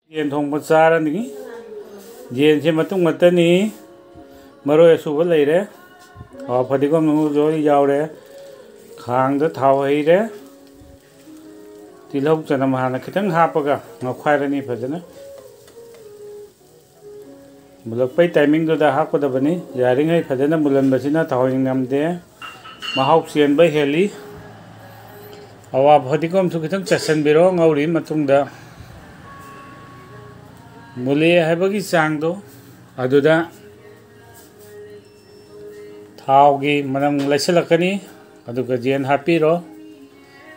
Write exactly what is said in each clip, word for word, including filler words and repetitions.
ꯌꯦꯟ ꯊꯣꯡꯕ ꯆꯥꯔꯅꯤ꯫ ꯌꯦꯟꯁꯦ ꯃꯇꯨꯝ ꯉꯥꯛꯇꯅꯤ꯫ ꯃꯔꯣꯏ ꯑꯁꯨꯕ ꯂꯩꯔꯦ꯫ ꯍꯋꯥ ꯐꯗꯤꯒꯣꯝ ꯅꯨꯡꯁꯨ ꯂꯣꯏ ꯌꯥꯎꯔꯦ꯫ ꯈꯥꯡꯗ ꯊꯥꯎ ꯍꯩꯔꯦ꯫ ꯇꯤꯜꯍꯧ ꯆꯅꯝ ꯍꯥꯟꯅ ꯈꯤꯇꯪ ꯍꯥꯞꯄꯒ ꯉꯧꯈꯥꯏꯔꯅꯤ ꯐꯖꯅ꯫ ꯃꯨꯜꯂꯛꯄꯩ ꯇꯥꯏꯃꯤꯡꯗꯨꯗ ꯍꯥꯞꯀꯗꯕꯅꯤ꯫ ꯌꯥꯔꯤꯉꯩ ꯐꯖꯅ ꯃꯨꯜꯍꯟꯕꯁꯤꯅ ꯊꯥꯎ ꯉꯝꯗꯦ꯫ ꯃꯍꯥꯎ ꯆꯦꯟꯕ ꯍꯦꯜꯂꯤ꯫ ꯑꯋꯥ ꯐꯗꯤꯒꯣꯝꯁꯨ ꯈꯤꯇꯪ ꯆꯥꯏꯁꯤꯟꯕꯤꯔꯣ ꯉꯧꯔꯤ ꯃꯇꯨꯡꯗ꯫ ꯃꯨꯜꯂꯦ ꯍꯥꯏꯕꯒꯤ ꯆꯥꯡꯗꯣ ꯑꯗꯨꯗ ꯊꯥꯎꯒꯤ ꯃꯅꯝ ꯂꯩꯁꯤꯜꯂꯛꯀꯅꯤ꯫ ꯑꯗꯨꯒ ꯌꯦꯟ ꯍꯥꯞꯄꯤꯔꯣ꯫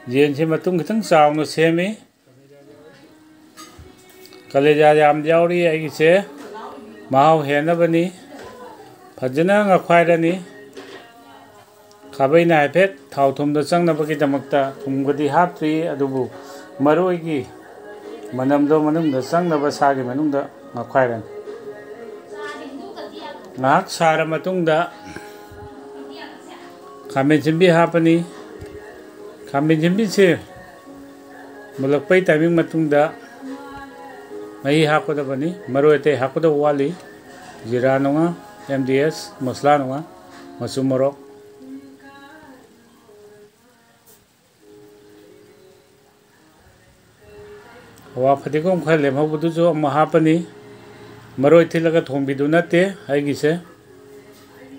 ꯌꯦꯟꯁꯦ ꯃꯇꯨꯝ ꯈꯤꯇꯪ ꯆꯥꯎꯅ ꯁꯦꯝꯃꯤ꯫ ꯀꯂꯦꯖꯥ ꯌꯥꯝ ꯌꯥꯎꯔꯤ ꯑꯩꯒꯤꯁꯦ꯫ ꯃꯍꯥꯎ ꯍꯦꯟꯅꯕꯅꯤ꯫ ꯐꯖꯅ ꯉꯧꯈꯥꯏꯔꯅꯤ꯫ ꯈꯥꯕꯩꯅ ꯍꯥꯏꯐꯦꯠ ꯊꯥꯎ ꯊꯨꯝꯗ ꯆꯪꯅꯕꯒꯤꯗꯃꯛꯇ ꯊꯨꯝꯒꯗꯤ ꯍꯥꯞꯇ꯭ꯔꯤ, ꯑꯗꯨꯕꯨ ꯃꯔꯣꯏꯒꯤ ꯃꯅꯝꯗꯣ ꯃꯅꯨꯡꯗ ꯆꯪꯅꯕ ꯁꯥꯒꯤ ꯃꯅꯨꯡꯗ ꯉꯧꯈꯥꯏꯔꯅꯤ꯫ ꯉꯥꯏꯍꯥꯛ ꯁꯥꯔ ꯃꯇꯨꯡꯗ ꯈꯥꯃꯦꯟ ꯑꯁꯤꯟꯕꯤ ꯍꯥꯞꯄꯅꯤ꯫ ꯈꯥꯃꯦꯟ ꯑꯁꯤꯟꯕꯤꯁꯦ ꯃꯨꯜꯂꯛꯄꯩ ꯇꯥꯏꯃꯤꯡ ꯃꯇꯨꯡꯗ ꯃꯍꯤ ꯍꯥꯞꯀꯗꯕꯅꯤ꯫ ꯃꯔꯣꯏ ꯑꯇꯩ ꯍꯥꯞꯀꯗꯕ ꯋꯥꯠꯂꯤ꯫ ꯖꯤꯔꯥ ꯅꯨꯡꯉꯥ, ꯑꯦꯝ ꯗꯤ ꯑꯦꯁ, ꯃꯁꯂꯥ ꯅꯨꯡꯉꯥ, ꯃꯆꯨ ꯃꯣꯔꯣꯛ, ꯑꯋꯥ ꯐꯗꯤꯒꯣꯝ ꯈꯔ ꯂꯦꯝꯍꯧꯕꯗꯨꯁꯨ ꯑꯃꯨꯛ ꯍꯥꯞꯄꯅꯤ꯫ ꯃꯔꯣꯏ ꯊꯤꯠꯂꯒ ꯊꯣꯡꯕꯤꯗꯨ ꯅꯠꯇꯦ ꯑꯩꯒꯤꯁꯦ꯫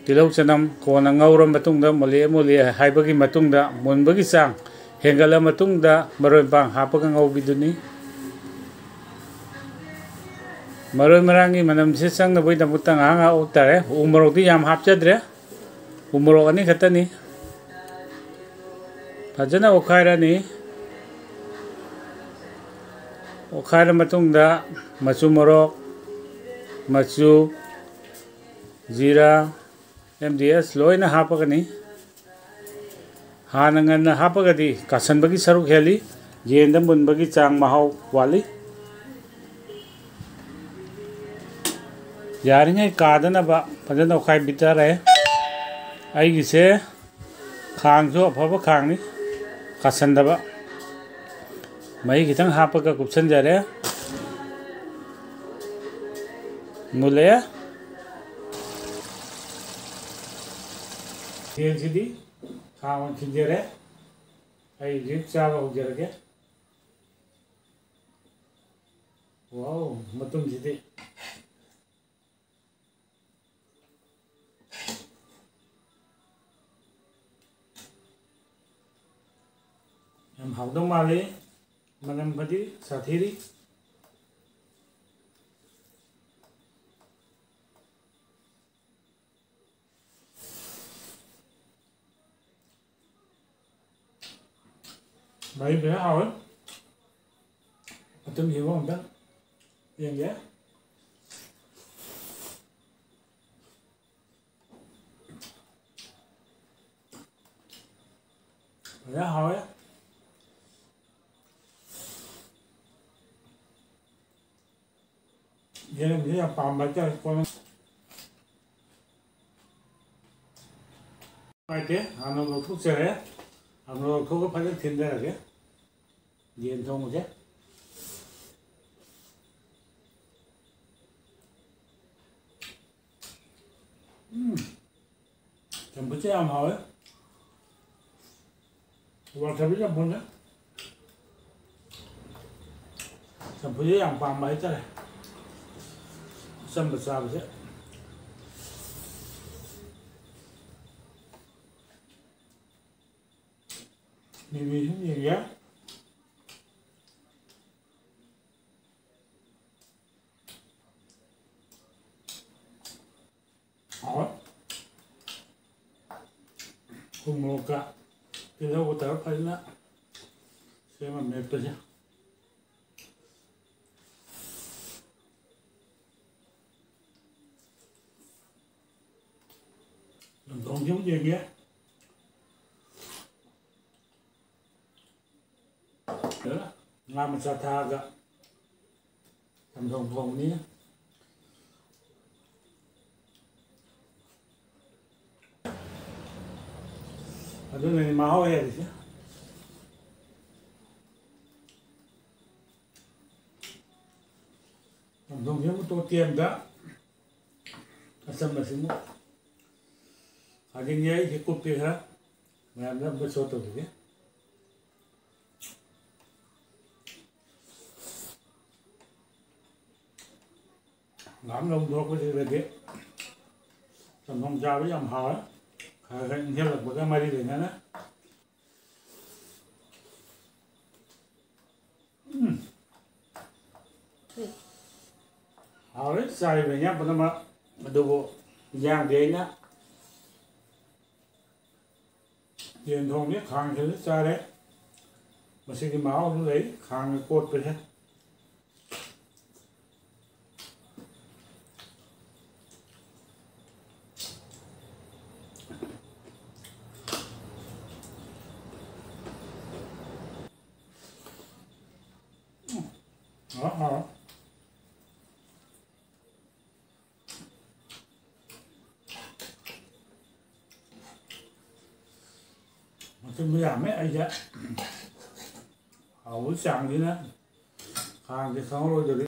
ꯇꯤꯜꯍꯧ ꯆꯅꯝ ꯀꯣꯟꯅ ꯉꯧꯔ ꯃꯇꯨꯡꯗ, ꯃꯨꯜꯂꯦ ꯃꯨꯜꯂꯦ ꯍꯥꯏꯕꯒꯤ ꯃꯇꯨꯡꯗ, ꯃꯨꯟꯕꯒꯤ ꯆꯥꯡ ꯍꯦꯟꯒꯠꯂ ꯃꯇꯨꯡꯗ ꯃꯔꯣꯏ ꯃꯄꯥꯡ ꯍꯥꯞꯄꯒ ꯉꯧꯕꯤꯗꯨꯅꯤ꯫ ꯃꯔꯣꯏ ꯃꯔꯥꯡꯒꯤ ꯃꯅꯝꯁꯦ ꯆꯪꯅꯕꯒꯤꯗꯃꯛꯇ ꯉꯥꯏꯍꯥꯛ ꯉꯥꯏꯍꯥꯛ ꯑꯣꯛ ꯇꯥꯔꯦ꯫ ꯎ ꯃꯣꯔꯣꯛꯇꯤ ꯌꯥꯝ ꯍꯥꯞꯆꯗ꯭ꯔꯦ꯫ ꯎ ꯃꯣꯔꯣꯛ ꯑꯅꯤ ꯈꯛꯇꯅꯤ꯫ ꯐꯖꯅ ꯑꯣꯠꯈꯥꯏꯔꯅꯤ꯫ ꯑꯣꯠꯈꯥꯏꯔ ꯃꯇꯨꯡꯗ ꯃꯆꯨ ꯃꯣꯔꯣꯛ, ꯃꯆꯨ, ꯖꯤꯔꯥ, ꯑꯦꯝ ꯗꯤ ꯑꯦꯁ ꯂꯣꯏꯅ ꯍꯥꯞꯄꯒꯅꯤ꯫ ꯍꯥꯟꯅ ꯉꯟꯅ ꯍꯥꯞꯄꯒꯗꯤ ꯀꯥꯁꯟꯕꯒꯤ ꯁꯔꯨꯛ ꯍꯦꯜꯂꯤ, ꯌꯦꯟꯗ ꯃꯨꯟꯕꯒꯤ ꯆꯥꯡ ꯃꯍꯥꯎ ꯋꯥꯠꯂꯤ꯫ ꯌꯥꯔꯤꯉꯩ ꯀꯥꯗꯅꯕ ꯐꯖꯅ ꯑꯣꯠꯈꯥꯏꯕꯤꯗꯔꯦ꯫ ꯑꯩꯒꯤꯁꯦ ꯈꯥꯡꯁꯨ ꯑꯐꯕ ꯈꯥꯡꯅꯤ, ꯀꯥꯁꯟꯗꯕ꯫ ꯃꯍꯤ ꯈꯤꯇꯪ ꯍꯥꯞꯄꯒ ꯀꯨꯞꯁꯟꯖꯔꯦ꯫ ꯃꯨꯜꯂꯦ꯫ ꯌꯦꯟꯁꯤꯗꯤ ꯈꯥꯡ ꯑꯣꯏꯅ ꯊꯤꯟꯖꯔꯦ꯫ ꯑꯩ ꯍꯧꯖꯤꯛ ꯆꯥꯕ ꯍꯧꯖꯔꯒꯦ꯫ ꯋꯥꯎ, ꯃꯇꯨꯝꯁꯤꯗꯤ꯫ ꯌꯥꯝ ꯍꯥꯎꯗꯧ ꯃꯥꯜꯂꯤ꯫ ꯃꯅꯝ ꯐꯗꯤ ꯁꯥꯊꯤꯔꯤ꯫ ꯃꯍꯤ ꯐꯖꯅ ꯍꯥꯎꯋꯦ꯫ ꯃꯇꯨꯝ ꯁꯤꯕ ꯑꯝꯇꯪ ꯌꯦꯡꯒꯦ꯫ ꯐꯖꯅ ꯍꯥꯎꯋꯦ꯫ ꯌꯦꯔꯨꯝꯁꯦ ꯌꯥꯝ ꯄꯥꯝꯕ ꯍꯥꯏꯇꯥꯔꯦ꯫ ꯀꯣꯟꯅ ꯅꯨꯡꯉꯥꯏꯇꯦ꯫ ꯍꯥꯟꯅ ꯂꯧꯊꯣꯛꯆꯔꯦ꯫ ꯍꯥꯟꯅ ꯂꯧꯊꯣꯛꯑꯒ ꯐꯖꯅ ꯊꯤꯟꯊꯔꯒꯦ꯫ ꯌꯦꯟ ꯊꯣꯡꯕꯁꯦ꯫ ꯎꯝ꯫ ꯆꯝꯐꯨꯠꯁꯦ ꯌꯥꯝ ꯍꯥꯎꯋꯦ꯫ ꯋꯥꯊꯕꯤ ꯆꯝꯐꯨꯠꯅꯦ꯫ ꯆꯝꯐꯨꯠꯁꯦ ꯌꯥꯝ ꯄꯥꯝꯕ ꯍꯥꯏꯇꯥꯔꯦ꯫ ꯑꯆꯝꯕ ꯆꯥꯕꯁꯦ꯫ ꯃꯤꯃꯤ ꯁꯨꯝ ꯌꯦꯡꯒꯦ꯫ ꯍꯥꯎꯋꯦ꯫ ꯊꯨꯝ ꯃꯣꯔꯣꯛꯀ ꯇꯤꯜꯍꯧꯒ ꯇꯧꯔꯒ ꯐꯖꯅ ꯁꯦꯝꯃ ꯃꯦꯠꯄꯁꯦ꯫ ꯆꯝꯊꯣꯡꯁꯤꯃ ꯌꯦꯡꯒꯦ꯫ ꯉꯥ ꯃꯆꯥ ꯊꯥꯛꯑꯒ ꯆꯝꯊꯣꯡ ꯊꯣꯡꯕꯅꯤ꯫ ꯑꯗꯨꯅꯅꯤ ꯃꯍꯥꯎ ꯍꯦꯜꯂꯤꯁꯦ꯫ ꯆꯝꯊꯣꯡꯁꯦ ꯑꯃꯨꯛ ꯇꯣꯇꯤ ꯑꯝꯗ ꯑꯆꯝꯕꯁꯤꯃꯨꯛ ꯊꯥꯖꯤꯟꯒꯦ꯫ ꯑꯩꯁꯦ ꯀꯨꯞꯄꯤ ꯈꯔ, ꯃꯌꯥꯝꯗ ꯑꯃꯨꯛꯀ ꯁꯣ ꯇꯧꯕꯤꯒꯦ꯫ ꯉꯥꯝ ꯂꯧꯊꯣꯛꯄꯁꯤꯗꯗꯤ ꯆꯝꯊꯣꯡ ꯆꯥꯕ ꯌꯥꯝ ꯍꯥꯎꯋꯦ꯫ ꯈꯔ ꯈꯔ ꯏꯪꯁꯤꯜꯂꯛꯄꯒ ꯃꯔꯤ ꯂꯩꯅꯅ꯫ ꯎꯝ꯫ ꯍꯥꯎꯔꯦ ꯆꯥꯔꯤꯕ ꯏꯟꯖꯥꯡ ꯄꯨꯝꯅꯃꯛ꯫ ꯑꯗꯨꯕꯨ ꯏꯟꯖꯥꯡꯗꯤ ꯑꯩꯅ ꯌꯦꯟ ꯊꯣꯡꯕꯁꯦ ꯈꯥꯡꯁꯤꯗ ꯆꯥꯔꯦ꯫ ꯃꯁꯤꯒꯤ ꯃꯍꯥꯎꯁꯨ ꯂꯩ, ꯈꯥꯡꯅ ꯀꯣꯠꯄꯁꯦ꯫ ꯑ, ꯑ꯫ ꯃꯆꯨꯝꯁꯨ ꯌꯥꯝꯃꯦ꯫ ꯑꯩꯁꯦ ꯍꯥꯎꯕꯒꯤ ꯆꯥꯡꯁꯤꯅ ꯈꯥꯡꯁꯦ ꯈꯪꯍꯧꯔꯣꯏꯗꯧꯔꯤ꯫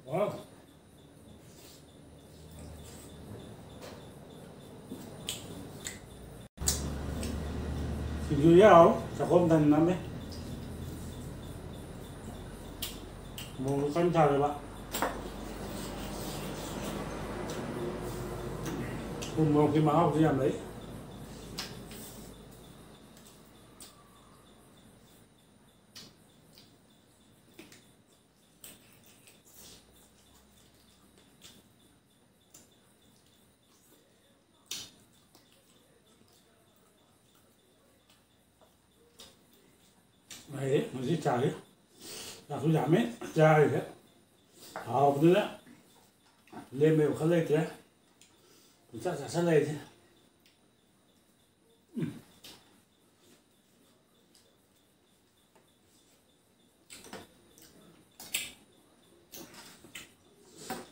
ꯋꯥꯎ꯫ ꯁꯤꯡꯖꯨ ꯌꯥꯎ, ꯆꯥꯛꯈꯣꯝ ꯊꯟ ꯅꯝꯃꯦ꯫ ꯃꯣꯔꯣꯛ ꯀꯟꯅ ꯁꯥꯔꯦꯕ꯫ ꯊꯨꯝ ꯃꯣꯔꯣꯛꯀꯤ ꯃꯍꯥꯎꯁꯨ ꯌꯥꯝ ꯂꯩ꯫ ꯑꯩ ꯉꯁꯤ ꯆꯥꯔꯤ꯫ ꯆꯥꯛꯁꯨ ꯌꯥꯝꯃꯦ ꯆꯥꯔꯤꯁꯦ꯫ ꯍꯥꯎꯕꯗꯨꯅ ꯂꯦꯝꯕꯩ ꯋꯥꯈꯜ ꯂꯩꯇ꯭ꯔꯦ꯫ ꯄꯨꯡꯆꯥ ꯆꯥꯁꯜꯂꯦ ꯑꯩꯁꯦ꯫ ꯎꯝ꯫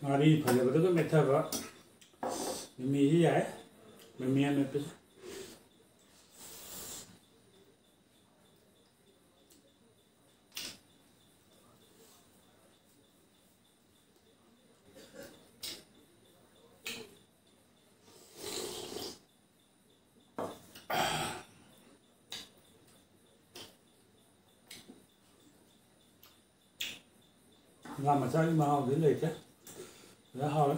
ꯉꯥꯔꯤ ꯐꯖꯕꯗꯨꯒ ꯃꯦꯠꯊꯕ ꯃꯤꯃꯤꯁꯤ ꯌꯥꯏ꯫ ꯃꯤꯃꯤ ꯑꯃꯦꯠꯄꯁꯦ꯫ ꯉꯥ ꯃꯆꯥꯒꯤ ꯃꯍꯥꯎꯗꯤ ꯂꯩꯇꯦ꯫ ꯐꯖꯅ ꯍꯥꯎꯔꯦ꯫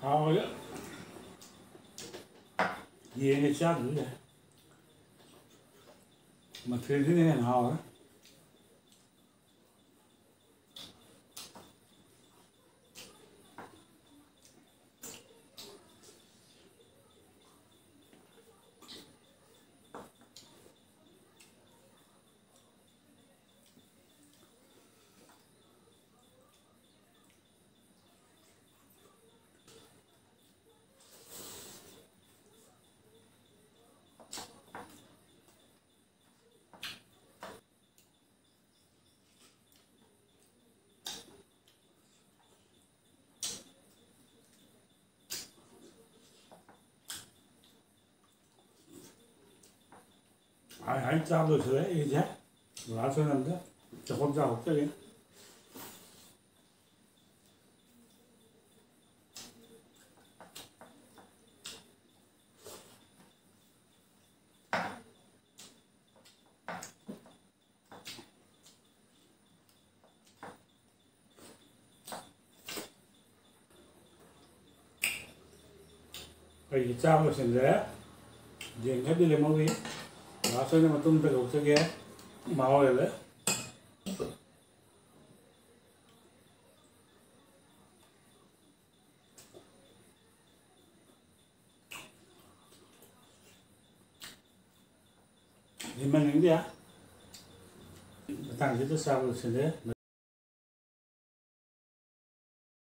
ꯍꯥꯎꯔꯦ꯫ ꯌꯦꯟꯒ ꯆꯥꯗ꯭ꯔꯁꯨ ꯌꯥꯏ꯫ ꯃꯊꯦꯜꯁꯤꯅ ꯍꯦꯟꯅ ꯍꯥꯎꯔꯦ꯫ ꯍꯥꯏ ꯍꯥꯏ ꯆꯥꯕ ꯂꯣꯏꯁꯤꯜꯂꯦ ꯑꯩꯁꯦ꯫ ꯂꯥꯁ ꯑꯣꯏꯅ ꯑꯝꯇ ꯆꯥꯛꯈꯨꯝ ꯆꯥ ꯍꯧꯆꯒꯦ꯫ ꯑꯩꯒꯤ ꯆꯥꯕ ꯂꯣꯏꯁꯤꯟꯖꯔꯦ꯫ ꯌꯦꯟ ꯈꯔꯗꯤ ꯂꯦꯝꯍꯧꯔꯤ꯫ ꯂꯥꯁ ꯑꯣꯏꯅ ꯃꯇꯨꯝꯗ ꯂꯧꯖꯒꯦ꯫ ꯃꯍꯥꯎ ꯂꯩꯔꯦ꯫ ꯍꯦꯟꯃꯟꯒꯅꯤꯗ꯫ ꯃꯇꯥꯡꯁꯤꯗ ꯆꯥꯕ ꯂꯣꯏꯁꯤꯜꯂꯦ꯫